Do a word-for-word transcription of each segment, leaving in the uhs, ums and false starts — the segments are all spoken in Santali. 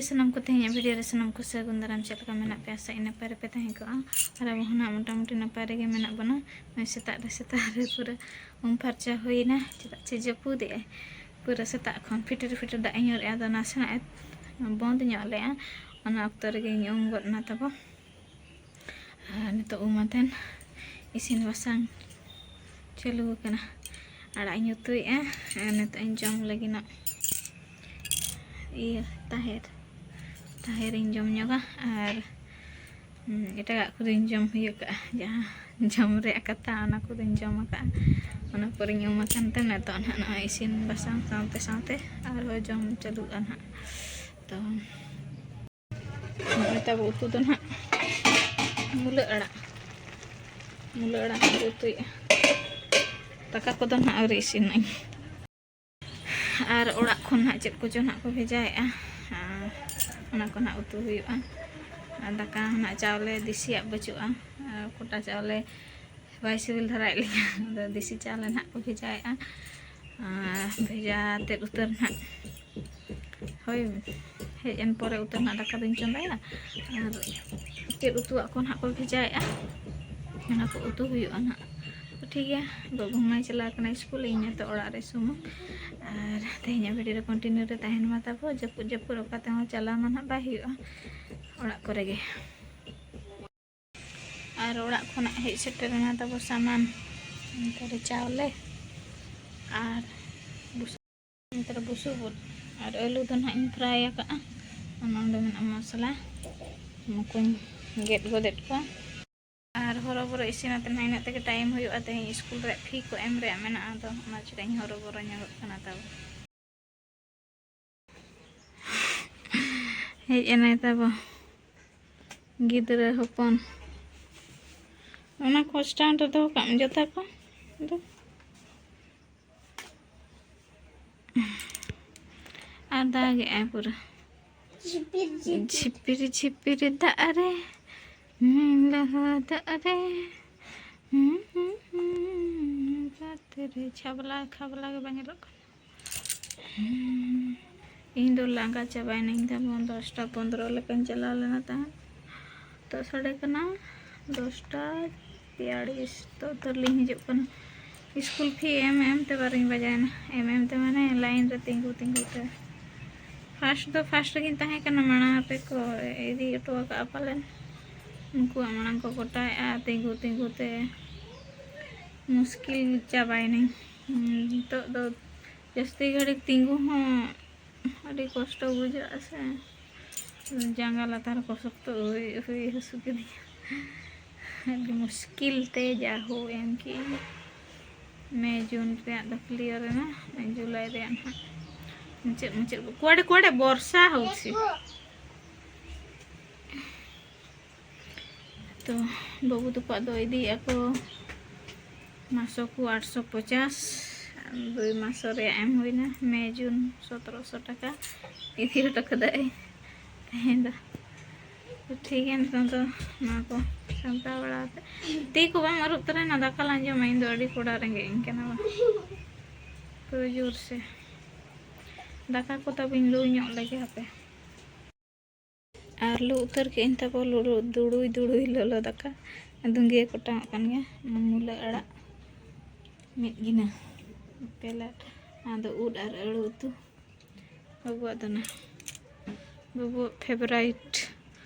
ᱥᱟᱱᱟᱢ ᱠᱚ, ᱛᱮᱦᱮᱧᱟᱜ ᱵᱷᱤᱰᱤᱭᱳ ᱨᱮ ᱥᱟᱱᱟᱢ ᱠᱚ ᱥᱟᱹᱜᱩᱱ ᱫᱟᱨᱟᱢ᱾ ᱪᱮᱫ ᱞᱮᱠᱟ ᱢᱮᱱᱟᱜ ᱯᱮᱭᱟ? ᱟᱥᱟᱭᱟᱹᱧ ᱱᱟᱯᱟᱭ ᱨᱮᱯᱮ ᱛᱟᱦᱮᱸ ᱠᱚᱜᱼᱟ᱾ ᱟᱨ ᱟᱵᱚ ᱦᱚᱸ ᱱᱟᱜ ᱢᱚᱴᱟᱢᱩᱴᱤ ᱱᱟᱯᱟᱭ ᱨᱮᱜᱮ ᱢᱮᱱᱟᱜ ᱵᱚᱱᱟ᱾ ᱱᱚᱜᱼᱚᱭ ᱥᱮᱛᱟᱜ ᱨᱮ, ᱥᱮᱛᱟᱜ ᱨᱮ ᱯᱩᱨᱟᱹ ᱩᱢ ᱯᱷᱟᱨᱪᱟ ᱦᱩᱭᱱᱟ, ᱪᱮᱫᱟᱜ ᱪᱮ ᱡᱟᱹᱯᱩᱫ ᱮᱜᱼᱟᱭ᱾ ᱯᱩᱨᱟᱹ ᱥᱮᱛᱟᱜ ᱠᱷᱚᱱ ᱯᱷᱤᱴᱤᱨ ᱯᱷᱤᱴᱤᱨ ᱫᱟᱜ ᱮ ᱧᱩᱨᱮᱜᱼᱟ, ᱟᱫᱚ ᱱᱟᱥᱮᱱᱟᱜ ᱮ ᱵᱚᱱᱫ ᱧᱚᱜ ᱞᱮᱜᱼᱟ, ᱚᱱᱟ ᱚᱠᱛᱚ ᱨᱮᱜᱮᱧ ᱩᱢ ᱜᱚᱫ ᱮᱱᱟ ᱛᱟᱵᱚ᱾ ᱟᱨ ᱱᱤᱛᱚᱜ ᱩᱢ ᱟᱛᱮᱱ ᱤᱥᱤᱱ ᱵᱟᱥᱟᱝ ᱪᱟᱹᱞᱩ ᱟᱠᱟᱱᱟ᱾ ᱟᱲᱟᱜ ᱤᱧ ᱩᱛᱩᱭᱮᱫᱼᱟ, ᱟᱨ ᱱᱤᱛᱚᱜ ᱤᱧ ᱡᱚᱢ ᱞᱟᱹᱜᱤᱫ ᱱᱟᱜ ᱤᱭᱟᱹ ᱛᱟᱦᱮᱨ, ᱛᱟᱦᱮᱨ ᱤᱧ ᱡᱚᱢ ᱧᱚᱜᱟ᱾ ᱟᱨ ᱦᱩᱸ, ᱮᱴᱟᱜᱟᱜ ᱠᱚᱫᱚᱧ ᱡᱚᱢ ᱦᱩᱭ ᱟᱠᱟᱜᱼᱟ, ᱡᱟᱦᱟᱸ ᱡᱚᱢ ᱨᱮᱭᱟᱜ ᱠᱟᱛᱷᱟ, ᱚᱱᱟ ᱠᱚᱫᱚᱧ ᱡᱚᱢ ᱟᱠᱟᱜᱼᱟ᱾ ᱚᱱᱟ ᱯᱚᱨᱮᱧ ᱩᱢ ᱟᱠᱟᱱ ᱛᱮ ᱱᱤᱛᱚᱜ ᱱᱟᱦᱟᱜ ᱱᱚᱜᱼᱚᱭ ᱤᱥᱤᱱ ᱵᱟᱥᱟᱝ ᱥᱟᱶᱛᱮ ᱥᱟᱶᱛᱮ ᱟᱨᱦᱚᱸ ᱡᱚᱢ ᱪᱟᱹᱞᱩᱜᱼᱟ ᱱᱟᱦᱟᱜ᱾ ᱛᱚ ᱱᱚᱜᱼᱚᱭ ᱛᱟᱵᱚ ᱩᱛᱩ ᱫᱚ ᱱᱟᱦᱟᱜ ᱢᱩᱞᱟᱹ ᱟᱲᱟᱜ, ᱢᱩᱞᱟᱹ ᱟᱲᱟᱜ ᱱᱟᱦᱟᱜ ᱵᱚ ᱩᱛᱩᱭᱮᱫᱼᱟ᱾ ᱫᱟᱠᱟ ᱠᱚᱫᱚ ᱱᱟᱦᱟᱜ ᱟᱹᱣᱨᱤ ᱤᱥᱤᱱᱟᱹᱧ᱾ ᱟᱨ ᱚᱲᱟᱜ ᱠᱷᱚᱱ ᱱᱟᱦᱟᱜ ᱪᱮᱫ ᱠᱚᱪᱚ ᱱᱟᱦᱟᱜ ᱠᱚ ᱵᱷᱮᱡᱟᱭᱮᱫᱼᱟ, ᱟᱨ ᱚᱱᱟ ᱠᱚ ᱱᱟᱦᱟᱜ ᱩᱛᱩ ᱦᱩᱭᱩᱜᱼᱟ᱾ ᱟᱨ ᱫᱟᱠᱟ ᱱᱟᱦᱟᱜ ᱪᱟᱣᱞᱮ ᱫᱮᱥᱤᱭᱟᱜ ᱵᱟᱹᱪᱩᱜᱼᱟ, ᱟᱨ ᱠᱚᱴᱟ ᱪᱟᱣᱞᱮ ᱵᱟᱭ ᱥᱤᱵᱤᱞ ᱫᱷᱟᱨᱟᱭᱮᱫ ᱞᱤᱧᱟ᱾ ᱟᱫᱚ ᱫᱮᱥᱤ ᱪᱟᱣᱞᱮ ᱱᱟᱦᱟᱜ ᱠᱚ ᱵᱷᱮᱡᱟᱭᱮᱫᱼᱟ᱾ ᱟᱨ ᱵᱷᱮᱡᱟ ᱛᱮᱫ ᱩᱛᱟᱹᱨ ᱱᱟᱦᱟᱜ, ᱦᱳᱭ, ᱦᱮᱡ ᱮᱱ ᱯᱚᱨᱮ ᱩᱛᱟᱹᱨ ᱱᱟᱦᱟᱜ ᱫᱟᱠᱟ ᱫᱚᱧ ᱪᱚᱸᱫᱟᱭᱟ᱾ ᱟᱨ ᱪᱮᱫ ᱩᱛᱩᱣᱟᱜ ᱠᱚ ᱱᱟᱦᱟᱜ ᱠᱚ ᱵᱷᱮᱡᱟᱭᱮᱫᱼᱟ, ᱚᱱᱟ ᱠᱚ ᱩᱛᱩ ᱦᱩᱭᱩᱜᱼᱟ ᱱᱟᱦᱟᱜ᱾ ᱴᱷᱤᱠ ᱜᱮᱭᱟ, ᱵᱟᱹᱵᱩ ᱢᱟᱭ ᱪᱟᱞᱟᱣ ᱠᱟᱱᱟ ᱥᱠᱩᱞ, ᱤᱧ ᱱᱤᱛᱚᱜ ᱚᱲᱟᱜ ᱨᱮ ᱥᱩᱢᱩᱝ᱾ ᱟᱨ ᱛᱮᱦᱮᱧᱟᱜ ᱵᱷᱤᱰᱤᱭᱳ ᱨᱮ ᱠᱚᱱᱴᱤᱱᱤᱭᱩ ᱨᱮ ᱛᱟᱦᱮᱱ ᱢᱟ ᱛᱟᱵᱚ᱾ ᱡᱟᱹᱯᱩᱫ ᱡᱟᱹᱯᱩᱫ ᱚᱠᱟ ᱛᱮᱦᱚᱸ ᱪᱟᱞᱟᱣ ᱢᱟ ᱱᱟᱦᱟᱜ ᱵᱟᱭ ᱦᱩᱭᱩᱜᱼᱟ, ᱚᱲᱟᱜ ᱠᱚᱨᱮ ᱜᱮ᱾ ᱟᱨ ᱚᱲᱟᱜ ᱠᱷᱚᱱᱟᱜ ᱦᱮᱡ ᱥᱮᱴᱮᱨ ᱮᱱᱟ ᱛᱟᱵᱚ ᱥᱟᱢᱟᱱ, ᱱᱚᱛᱮ ᱨᱮ ᱪᱟᱣᱞᱮ ᱟᱨ ᱵᱩᱥᱩᱵ, ᱱᱚᱛᱮ ᱨᱮ ᱵᱩᱥᱩᱵ ᱩᱫ ᱟᱨ ᱟᱹᱞᱩ ᱫᱚ ᱱᱟᱦᱟᱜ ᱤᱧ ᱯᱷᱨᱟᱭ ᱟᱠᱟᱫᱼᱟ᱾ ᱟᱨ ᱱᱚᱰᱮ ᱢᱮᱱᱟᱜᱼᱟ ᱢᱚᱥᱞᱟ, ᱱᱩᱠᱩᱧ ᱜᱮᱫ ᱜᱚᱫᱮᱫ ᱠᱚᱣᱟ᱾ ᱟᱨ ᱦᱚᱨᱚᱵᱚᱨᱚ ᱤᱥᱤᱱ ᱟᱛᱮ ᱱᱟᱦᱟᱜ ᱤᱱᱟᱹᱜ ᱛᱮᱜᱮ ᱴᱟᱭᱤᱢ ᱦᱩᱭᱩᱜᱼᱟ᱾ ᱛᱮᱦᱮᱧ ᱥᱠᱩᱞ ᱨᱮ ᱯᱷᱤ ᱠᱚ ᱮᱢ ᱨᱮᱭᱟᱜ ᱢᱮᱱᱟᱜᱼᱟ, ᱟᱫᱚ ᱚᱱᱟ ᱪᱤᱠᱟᱹᱧ ᱦᱚᱨᱚᱵᱚᱨᱚ ᱧᱚᱜᱚᱜ ᱠᱟᱱᱟ ᱛᱟᱵᱚ᱾ ᱦᱮᱡ ᱮᱱᱟᱭ ᱛᱟᱵᱚ ᱜᱤᱫᱽᱨᱟᱹ ᱦᱚᱯᱚᱱ᱾ ᱚᱱᱟ ᱠᱚ ᱥᱴᱮᱱᱰ ᱨᱮ ᱫᱚᱦᱚ ᱠᱟᱜ ᱢᱮ ᱡᱚᱛᱚ ᱠᱚ᱾ ᱫᱚ ᱟᱨ ᱫᱟᱜᱮᱜᱼᱟᱭ ᱯᱩᱨᱟᱹ᱾ ᱡᱷᱤᱯᱤᱨ ᱡᱷᱤᱯᱤᱨ᱾ ᱡᱷᱤᱯᱤᱨ ᱡᱷᱤᱯᱤᱨ ᱫᱟᱜ ᱨᱮ, ᱦᱩᱸ, ᱞᱚᱦᱚᱫᱚᱜ ᱨᱮ, ᱦᱩᱸ, ᱦᱩᱸ, ᱦᱩᱸ, ᱵᱟᱛ ᱨᱮ ᱪᱷᱟᱵᱞᱟ ᱠᱷᱟᱵᱞᱟ ᱜᱮ ᱵᱟᱝ ᱧᱮᱞᱚᱜ ᱠᱟᱱᱟ᱾ ᱦᱩᱸ, ᱤᱧ ᱫᱚ ᱞᱟᱸᱜᱟ ᱪᱟᱵᱟᱭᱮᱱᱟᱹᱧ, ᱛᱟᱵᱚᱱ ᱫᱚᱥᱴᱟ ᱯᱚᱱᱫᱽᱨᱚ ᱞᱮᱠᱟᱧ ᱪᱟᱞᱟᱣ ᱞᱮᱱᱟ ᱛᱟᱦᱮᱸᱫ᱾ ᱱᱤᱛᱚᱜ ᱥᱟᱰᱮ ᱠᱟᱱᱟ ᱫᱚᱥᱴᱟ ᱛᱮᱭᱟᱞᱤᱥ᱾ ᱱᱤᱛᱚᱜ ᱩᱛᱟᱹᱨ ᱞᱤᱧ ᱦᱤᱡᱩᱜ ᱠᱟᱱᱟ᱾ ᱥᱠᱩᱞ ᱯᱷᱤ ᱮᱢ ᱮᱢ ᱛᱮ ᱵᱟᱨᱤᱧ ᱵᱟᱡᱟᱭᱮᱱᱟ᱾ ᱮᱢ ᱮᱢ ᱛᱮ ᱢᱟᱱᱮ ᱞᱟᱭᱤᱱ ᱨᱮ ᱛᱤᱸᱜᱩ ᱛᱤᱸᱜᱩ ᱛᱮ᱾ ᱯᱷᱟᱥᱴ ᱫᱚ ᱯᱷᱟᱥᱴ ᱨᱮᱜᱤᱧ ᱛᱟᱦᱮᱸ ᱠᱟᱱᱟ, ᱢᱟᱲᱟᱝ ᱨᱮᱠᱚ ᱤᱫᱤ ᱦᱚᱴᱚ ᱟᱠᱟᱫᱼᱟ ᱯᱟᱞᱮᱱ᱾ ᱩᱱᱠᱩᱣᱟᱜ ᱢᱟᱲᱟᱝ ᱠᱚ ᱜᱚᱴᱟᱭᱮᱫᱼᱟ, ᱛᱤᱸᱜᱩ ᱛᱤᱸᱜᱩ ᱛᱮ ᱢᱩᱥᱠᱤᱞ ᱪᱟᱵᱟᱭᱮᱱᱟᱹᱧ᱾ ᱱᱤᱛᱚᱜ ᱫᱚ ᱡᱟᱹᱥᱛᱤ ᱜᱷᱟᱹᱲᱤᱡ ᱛᱤᱸᱜᱩ ᱦᱚᱸ ᱟᱹᱰᱤ ᱠᱚᱥᱴᱚ ᱵᱩᱡᱷᱟᱹᱜᱼᱟ ᱥᱮ᱾ ᱡᱟᱸᱜᱟ ᱞᱟᱛᱟᱨ ᱠᱚ ᱥᱚᱠᱛᱚ ᱦᱩᱭ ᱦᱩᱭ ᱦᱟᱹᱥᱩ ᱠᱤᱫᱤᱧᱟ᱾ ᱟᱹᱰᱤ ᱢᱩᱥᱠᱤᱞ ᱛᱮ ᱡᱟ ᱦᱳ ᱮᱢ ᱠᱮᱜᱼᱟᱹᱧ᱾ ᱢᱮ ᱡᱩᱱ ᱨᱮᱭᱟᱜ ᱫᱚ ᱠᱞᱤᱭᱟᱨ ᱮᱱᱟ, ᱡᱩᱞᱟᱭ ᱨᱮᱭᱟᱜ ᱱᱟᱦᱟᱜ ᱢᱩᱪᱟᱹᱫ ᱢᱩᱪᱟᱹᱫ᱾ ᱠᱩᱣᱟᱲᱮ ᱠᱩᱣᱟᱲᱮ ᱵᱚᱨᱥᱟ ᱦᱚᱸ ᱥᱮ᱾ ᱛᱚ ᱵᱟᱹᱵᱩ ᱛᱟᱠᱚᱣᱟᱜ ᱫᱚ ᱤᱫᱤᱭᱮᱫᱼᱟ ᱠᱚ ᱢᱟᱥᱚ ᱠᱚ ᱟᱴᱥᱚ ᱯᱚᱪᱟᱥ᱾ ᱫᱩᱭ ᱢᱟᱥᱚ ᱨᱮᱭᱟᱜ ᱮᱢ ᱦᱩᱭᱱᱟ, ᱢᱮ ᱡᱩᱱ ᱥᱚᱛᱨᱚᱥᱚ ᱴᱟᱠᱟ ᱤᱫᱤ ᱦᱚᱴᱚ ᱠᱟᱫᱟᱭ ᱛᱮᱦᱮᱧ ᱫᱚ᱾ ᱛᱚ ᱴᱷᱤᱠ ᱜᱮᱭᱟ, ᱱᱤᱛᱚᱝ ᱫᱚ ᱱᱚᱣᱟ ᱠᱚ ᱥᱟᱢᱴᱟᱣ ᱵᱟᱲᱟ ᱠᱟᱛᱮ ᱛᱤ ᱠᱚ ᱵᱟᱢ ᱟᱹᱨᱩᱵ ᱛᱚᱨᱟᱭᱟ, ᱫᱟᱠᱟ ᱞᱟᱝ ᱡᱚᱢᱟ᱾ ᱤᱧ ᱫᱚ ᱟᱹᱰᱤ ᱠᱚᱰᱟ ᱨᱮᱸᱜᱮᱡ ᱤᱧ ᱠᱟᱱᱟ ᱵᱟᱝ᱾ ᱛᱚ ᱡᱳᱨ ᱥᱮ ᱫᱟᱠᱟ ᱠᱚ ᱛᱟᱵᱚᱧ ᱞᱩ ᱧᱚᱜ ᱞᱮᱜᱮ ᱦᱟᱯᱮ᱾ ᱟᱨ ᱞᱩ ᱩᱛᱟᱹᱨ ᱠᱮᱜ ᱟᱹᱧ ᱛᱟᱵᱚ ᱞᱩᱲᱩ-, ᱫᱩᱲᱩᱭ ᱫᱩᱲᱩᱭ ᱞᱚᱞᱚ ᱫᱟᱠᱟ᱾ ᱫᱩᱸᱫᱤᱭᱟᱹ ᱠᱚᱴᱟᱝᱚᱜ ᱠᱟᱱ ᱜᱮᱭᱟ᱾ ᱢᱩᱞᱟᱹ ᱟᱲᱟᱜ ᱢᱤᱫ ᱜᱤᱱᱟᱹ, ᱯᱮᱞᱮᱴ᱾ ᱟᱫᱚ ᱩᱫ ᱟᱨ ᱟᱹᱲᱩ ᱩᱛᱩ ᱵᱟᱹᱵᱩᱣᱟᱜ ᱫᱚ ᱱᱟ, ᱵᱟᱹᱵᱩᱣᱟᱜ ᱯᱷᱮᱵᱟᱨᱟᱭᱤᱴ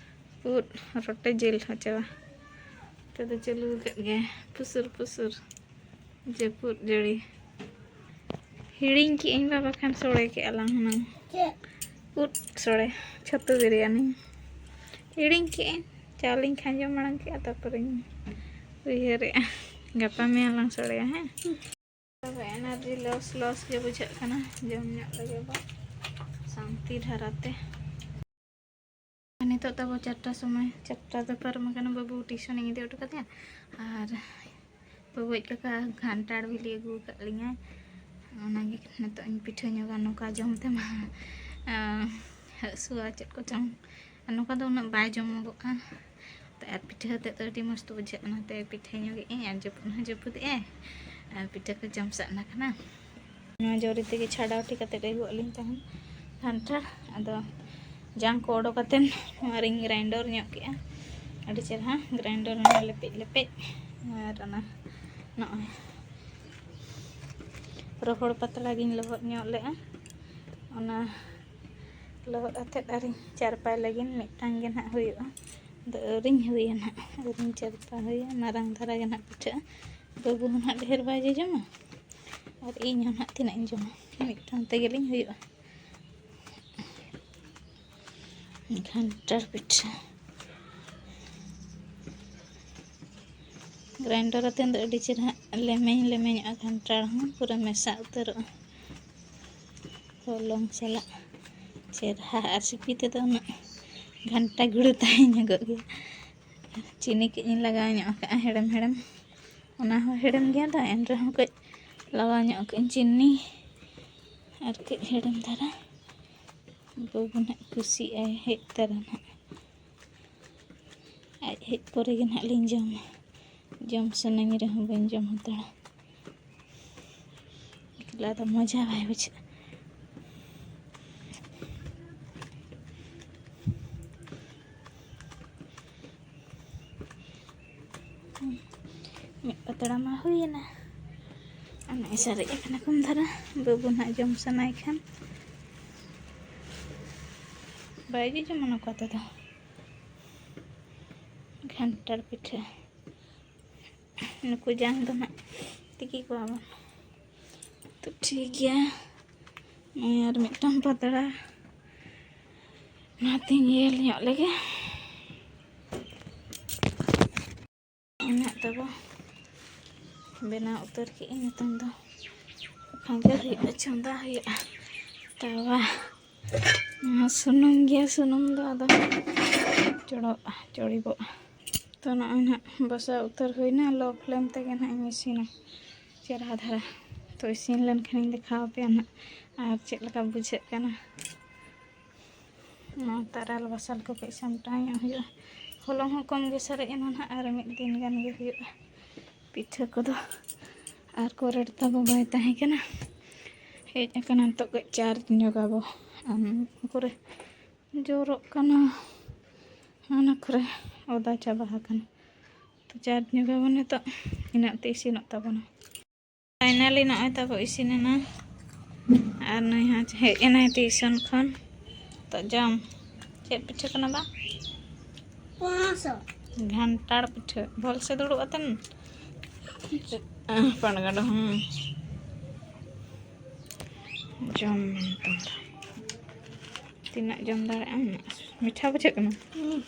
ᱩᱫ ᱨᱚᱴᱮ ᱡᱤᱞ ᱦᱚᱪᱚᱣᱟ᱾ ᱱᱚᱛᱮ ᱫᱚ ᱪᱟᱹᱞᱩ ᱟᱠᱟᱫ ᱜᱮ ᱯᱩᱥᱩᱨ ᱯᱩᱥᱩᱨ᱾ ᱡᱟᱹᱯᱩᱫ ᱡᱟᱹᱲᱤ᱾ ᱦᱤᱲᱤᱧ ᱠᱮᱜ ᱟᱹᱧ ᱵᱟ, ᱵᱟᱠᱷᱟᱱ ᱥᱚᱲᱮ ᱠᱮᱜᱼᱟ ᱞᱟᱝ ᱦᱩᱱᱟᱹᱝ᱾ ᱪᱮᱫ? ᱩᱫ ᱥᱚᱲᱮ, ᱪᱷᱟᱹᱛᱩ ᱵᱤᱨᱭᱟᱱᱤ᱾ ᱦᱤᱲᱤᱧ ᱠᱮᱜ ᱟᱹᱧ, ᱪᱟ ᱞᱤᱧ ᱠᱷᱟᱸᱡᱚ ᱢᱟᱲᱟᱝ ᱠᱮᱜᱼᱟ, ᱛᱟᱨᱯᱚᱨᱮᱧ ᱩᱭᱦᱟᱹᱨᱮᱜᱼᱟ᱾ ᱜᱟᱯᱟ ᱢᱮᱭᱟᱝ ᱞᱟᱝ ᱥᱚᱲᱮᱭᱟ, ᱦᱮᱸ? ᱛᱚᱵᱮ ᱮᱱᱟᱨᱡᱤ ᱞᱚᱥ ᱞᱚᱥ ᱜᱮ ᱵᱩᱡᱷᱟᱹᱜ ᱠᱟᱱᱟ, ᱡᱚᱢ ᱧᱚᱜ ᱞᱮᱜᱮ ᱵᱚ, ᱥᱟᱱᱛᱤ ᱫᱷᱟᱨᱟᱛᱮ᱾ ᱱᱤᱛᱚᱜ ᱛᱟᱵᱚ ᱪᱟᱨᱴᱟ ᱥᱚᱢᱚᱭ, ᱪᱟᱨᱴᱟ ᱫᱚ ᱯᱟᱨᱚᱢ ᱟᱠᱟᱱᱟ, ᱵᱟᱹᱵᱩ ᱴᱤᱭᱩᱥᱚᱱᱤᱧ ᱤᱫᱤ ᱦᱚᱴᱚ ᱠᱟᱫᱮᱭᱟ᱾ ᱟᱨ ᱵᱟᱹᱵᱩ ᱟᱡ ᱠᱟᱠᱟ ᱠᱟᱱᱴᱷᱟᱲ ᱵᱤᱞᱤ ᱟᱹᱜᱩ ᱟᱠᱟᱫ ᱞᱤᱧᱟᱭ, ᱚᱱᱟᱜᱮ ᱱᱤᱛᱚᱜ ᱤᱧ ᱯᱤᱴᱷᱟᱹ ᱧᱚᱜᱟ᱾ ᱱᱚᱝᱠᱟ ᱡᱚᱢ ᱛᱮᱢᱟ, ᱟᱸ, ᱦᱟᱹᱥᱩᱣᱟ ᱪᱮᱫ ᱠᱚᱪᱚᱝ, ᱟᱨ ᱱᱚᱝᱠᱟ ᱫᱚ ᱩᱱᱟᱹᱜ ᱵᱟᱭ ᱡᱚᱢᱚᱜᱚᱜᱼᱟ᱾ ᱛᱚ ᱟᱨ ᱯᱤᱴᱷᱟᱹ ᱟᱛᱮᱫ ᱫᱚ ᱟᱹᱰᱤ ᱢᱚᱡᱽ ᱛᱚ ᱵᱩᱡᱷᱟᱹᱜ ᱠᱟᱱᱟ, ᱛᱮ ᱯᱤᱴᱷᱟᱹ ᱧᱚᱜᱮᱫ ᱟᱹᱧ ᱟᱨ ᱡᱟᱹᱯᱩᱫ ᱦᱚᱸ ᱡᱟᱹᱯᱩᱫᱮᱜᱼᱟᱭ, ᱟᱨ ᱯᱤᱴᱷᱟᱹ ᱠᱚ ᱡᱚᱢ ᱥᱟᱱᱟ ᱠᱟᱱᱟ᱾ ᱱᱚᱣᱟ ᱡᱚᱨᱤ ᱛᱮᱜᱮ ᱪᱷᱟᱰᱟᱣ ᱴᱷᱤᱠ ᱠᱟᱛᱮᱫ ᱟᱹᱜᱩᱣᱟᱜ ᱞᱤᱧ ᱛᱟᱦᱮᱸᱫ᱾ ᱠᱟᱱᱴᱷᱟᱲ᱾ ᱟᱫᱚ ᱡᱟᱝ ᱠᱚ ᱚᱰᱚᱠ ᱠᱟᱛᱮᱫ ᱱᱚᱣᱟ ᱨᱤᱧ ᱜᱨᱟᱭᱱᱰᱟᱨ ᱧᱚᱜ ᱠᱮᱜᱼᱟ᱾ ᱟᱹᱰᱤ ᱪᱮᱨᱦᱟ ᱜᱨᱟᱭᱱᱰᱟᱨ ᱨᱮ ᱞᱮᱯᱮᱡ ᱞᱮᱯᱮᱡ᱾ ᱟᱨ ᱚᱱᱟ ᱱᱚᱜᱼᱚᱭ ᱨᱚᱦᱚᱲ ᱯᱟᱛᱲᱟ ᱜᱤᱧ ᱞᱚᱦᱚᱫ ᱧᱚᱜ ᱞᱮᱜᱼᱟ᱾ ᱚᱱᱟ ᱞᱚᱦᱚᱫ ᱟᱛᱮᱫ ᱟᱨᱤᱧ ᱪᱟᱨᱯᱟᱭ ᱞᱟᱹᱜᱤᱫ, ᱢᱤᱫᱴᱟᱝ ᱜᱮ ᱱᱟᱦᱟᱜ ᱦᱩᱭᱩᱜᱼᱟ᱾ ᱟᱫᱚ ᱟᱹᱣᱨᱤᱧ ᱦᱩᱭᱟ ᱱᱟᱦᱟᱜ, ᱟᱹᱣᱨᱤᱧ ᱪᱟᱨᱯᱟ ᱦᱩᱭᱟ᱾ ᱢᱟᱨᱟᱝ ᱫᱷᱟᱨᱟ ᱜᱮ ᱱᱟᱦᱟᱜ ᱯᱤᱴᱷᱟᱹᱜᱼᱟ᱾ ᱵᱟᱹᱵᱩ ᱦᱚᱸ ᱱᱟᱦᱟᱜ ᱰᱷᱮᱨ ᱵᱟᱭ ᱡᱚᱡᱚᱢᱟ ᱟᱨ ᱤᱧ ᱦᱚᱸ ᱱᱟᱦᱟᱜ ᱛᱤᱱᱟᱹᱜ ᱤᱧ ᱡᱚᱢᱟ, ᱢᱤᱫᱴᱟᱝ ᱛᱮᱜᱮᱞᱤᱧ ᱦᱩᱭᱩᱜᱼᱟ᱾ ᱠᱟᱱᱴᱷᱟᱲ ᱯᱤᱴᱷᱟᱹ᱾ ᱜᱨᱟᱭᱱᱰᱟᱨ ᱟᱛᱮᱫ ᱫᱚ ᱟᱹᱰᱤ ᱪᱮᱨᱦᱟ ᱞᱮᱢᱮᱧ ᱞᱮᱢᱮᱧᱚᱜᱼᱟ, ᱠᱟᱱᱴᱷᱟᱲ ᱦᱚᱸ ᱯᱩᱨᱟᱹ ᱢᱮᱥᱟ ᱩᱛᱟᱹᱨᱚᱜᱼᱟ ᱦᱚᱞᱚᱝ ᱥᱟᱞᱟᱜ ᱪᱮᱨᱦᱟ᱾ ᱟᱨ ᱥᱤᱯᱤ ᱛᱮᱫᱚ ᱩᱱᱟᱹᱜ ᱜᱷᱟᱱᱴᱟ ᱜᱷᱩᱲᱟᱹ ᱛᱟᱦᱮᱸ ᱧᱚᱜᱚᱜ ᱜᱮᱭᱟ᱾ ᱪᱤᱱᱤ ᱠᱟᱹᱡ ᱤᱧ ᱞᱟᱜᱟᱣ ᱧᱚᱜ ᱠᱟᱜᱼᱟ ᱦᱮᱲᱮᱢ ᱦᱮᱲᱮᱢ, ᱚᱱᱟ ᱦᱚᱸ ᱦᱮᱲᱮᱢ ᱜᱮᱭᱟ ᱫᱚ, ᱮᱱ ᱨᱮᱦᱚᱸ ᱠᱟᱹᱡ ᱞᱟᱜᱟᱣ ᱧᱚᱜ ᱠᱟᱜ ᱟᱹᱧ ᱪᱤᱱᱤ ᱟᱨ ᱠᱟᱹᱡ ᱦᱮᱲᱮᱢ ᱫᱷᱟᱨᱟ᱾ ᱵᱟᱹᱵᱩ ᱱᱟᱦᱟᱜ ᱠᱩᱥᱤᱜᱼᱟᱭ, ᱦᱮᱡ ᱛᱚᱨᱟ ᱱᱟᱦᱟᱜ᱾ ᱟᱡ ᱦᱮᱡ ᱯᱚᱨᱮ ᱜᱮ ᱱᱟᱦᱟᱜ ᱞᱤᱧ ᱡᱚᱢᱟ᱾ ᱡᱚᱢ ᱥᱟᱱᱟᱧ ᱨᱮᱦᱚᱸ ᱵᱟᱹᱧ ᱡᱚᱢ ᱦᱟᱛᱟᱲᱟ᱾ ᱮᱠᱞᱟ ᱫᱚ ᱢᱚᱡᱟ ᱵᱟᱭ ᱵᱩᱡᱷᱟᱹᱜᱼᱟ᱾ ᱢᱤᱫ ᱯᱟᱛᱲᱟ ᱢᱟ ᱦᱩᱭᱮᱱᱟ᱾ ᱟᱨ ᱱᱚᱜᱼᱚᱭ ᱥᱟᱨᱮᱡ ᱟᱠᱟᱱᱟ ᱠᱚᱢ ᱫᱷᱟᱨᱟ᱾ ᱵᱟᱹᱵᱩ ᱱᱟᱦᱟᱜ ᱡᱚᱢ ᱥᱟᱱᱟᱭ ᱠᱷᱟᱱ ᱵᱟᱭ ᱡᱚᱡᱚᱢᱟ ᱱᱚᱝᱠᱟ ᱛᱮᱫᱚ᱾ ᱠᱟᱱᱴᱷᱟᱲ ᱯᱤᱴᱷᱟᱹ᱾ ᱱᱩᱠᱩ ᱡᱟᱝ ᱫᱚ ᱱᱟᱦᱟᱜ ᱛᱤᱠᱤ ᱠᱚᱣᱟ ᱵᱚᱱ᱾ ᱛᱚ ᱴᱷᱤᱠ ᱜᱮᱭᱟ, ᱱᱚᱜᱼᱚᱭ ᱟᱨ ᱢᱤᱫᱴᱟᱝ ᱯᱟᱛᱲᱟ᱾ ᱚᱱᱟᱛᱤᱧ ᱧᱮᱞ ᱧᱚᱜ ᱞᱮᱜᱮ᱾ ᱤᱱᱟᱹᱜ ᱛᱟᱵᱚ ᱵᱮᱱᱟᱣ ᱩᱛᱟᱹᱨ ᱠᱮᱜᱼᱟᱹᱧ᱾ ᱱᱤᱛᱚᱝ ᱫᱚ ᱠᱷᱟᱸᱡᱚ ᱦᱩᱭᱩᱜᱼᱟ, ᱪᱚᱸᱫᱟ ᱦᱩᱭᱩᱜᱼᱟ ᱛᱟᱣᱟ᱾ ᱱᱚᱣᱟ ᱥᱩᱱᱩᱢ ᱜᱮᱭᱟ, ᱥᱩᱱᱩᱢ ᱫᱚ ᱟᱫᱚ ᱪᱚᱲᱚᱜᱼᱟ, ᱪᱚᱲᱤᱵᱚᱜᱼᱟ᱾ ᱛᱚ ᱱᱚᱜᱼᱚᱭ ᱱᱟᱦᱟᱜ ᱵᱟᱥᱟ ᱩᱛᱟᱹᱨ ᱦᱩᱭᱱᱟ᱾ ᱞᱳ ᱯᱷᱞᱮᱢ ᱛᱮᱜᱮ ᱱᱟᱦᱟᱜ ᱤᱧ ᱤᱥᱤᱱᱟ᱾ ᱪᱮᱨᱦᱟ ᱫᱷᱟᱨᱟ᱾ ᱛᱚ ᱤᱥᱤᱱ ᱞᱮᱱᱠᱷᱟᱱᱤᱧ ᱫᱮᱠᱷᱟᱣ ᱟᱯᱮᱭᱟ ᱱᱟᱦᱟᱜ ᱟᱨ ᱪᱮᱫ ᱞᱮᱠᱟ ᱵᱩᱡᱷᱟᱹᱜ ᱠᱟᱱᱟ᱾ ᱱᱚᱣᱟ ᱛᱟᱨᱟᱞ ᱵᱟᱥᱟᱞ ᱠᱚ ᱠᱟᱹᱡ ᱥᱟᱢᱴᱟᱣ ᱧᱚᱜ ᱦᱩᱭᱩᱜᱼᱟ᱾ ᱦᱚᱞᱚᱝ ᱦᱚᱸ ᱠᱚᱢ ᱜᱮ ᱥᱟᱨᱮᱡ ᱮᱱᱟ ᱱᱟᱦᱟᱜ, ᱟᱨ ᱢᱤᱫ ᱫᱤᱱ ᱜᱟᱱ ᱜᱮ ᱦᱩᱭᱩᱜᱼᱟ ᱯᱤᱴᱷᱟᱹ ᱠᱚᱫᱚ᱾ ᱟᱨ ᱠᱚᱨᱮᱴ ᱛᱟᱵᱚ ᱵᱟᱭ ᱛᱟᱦᱮᱸ ᱠᱟᱱᱟ, ᱦᱮᱡ ᱟᱠᱟᱱᱟ᱾ ᱱᱤᱛᱚᱜ ᱠᱟᱹᱡ ᱪᱟᱨᱡᱽ ᱧᱚᱜᱟᱵᱚ᱾ ᱟᱨ ᱱᱚᱣᱟ ᱠᱚᱨᱮ ᱡᱚᱨᱚᱜ ᱠᱟᱱᱟ, ᱚᱱᱟ ᱠᱚᱨᱮ ᱚᱫᱟ ᱪᱟᱵᱟ ᱟᱠᱟᱱᱟ᱾ ᱛᱚ ᱪᱟᱨᱡᱽ ᱧᱚᱜᱟᱵᱚᱱ ᱱᱤᱛᱚᱜ, ᱤᱱᱟᱹᱜ ᱛᱮ ᱤᱥᱤᱱᱚᱜ ᱛᱟᱵᱚᱱᱟ᱾ ᱯᱷᱟᱭᱱᱟᱞᱤ ᱱᱚᱜᱼᱚᱭ ᱛᱟᱵᱚ ᱤᱥᱤᱱ ᱮᱱᱟ᱾ ᱟᱨ ᱱᱩᱭ ᱦᱚᱸ ᱦᱮᱡ ᱮᱱᱟᱭ ᱴᱤᱭᱩᱥᱚᱱ ᱠᱷᱚᱱ᱾ ᱛᱚ ᱡᱚᱢ᱾ ᱪᱮᱫ ᱯᱤᱴᱷᱟᱹ ᱠᱟᱱᱟ ᱵᱟ? ᱯᱚᱱᱟᱥᱚ᱾ ᱜᱷᱟᱱᱴᱟᱲ ᱯᱤᱴᱷᱟᱹ᱾ ᱵᱷᱚᱞ ᱥᱮ ᱫᱩᱲᱩᱵ ᱟᱛᱮᱱ᱾ ᱯᱟᱲᱜᱟᱰᱚ ᱦᱚᱸ᱾ ᱡᱚᱢ ᱢᱮ ᱱᱤᱛᱚᱝ ᱫᱚ᱾ ᱛᱤᱱᱟᱹᱜ ᱡᱚᱢ ᱫᱟᱲᱮᱭᱟᱜᱼᱟ ᱩᱱᱟᱹᱜ᱾ ᱢᱤᱴᱷᱟ ᱵᱩᱡᱷᱟᱹᱜ ᱠᱟᱱᱟ? ᱦᱩᱸ᱾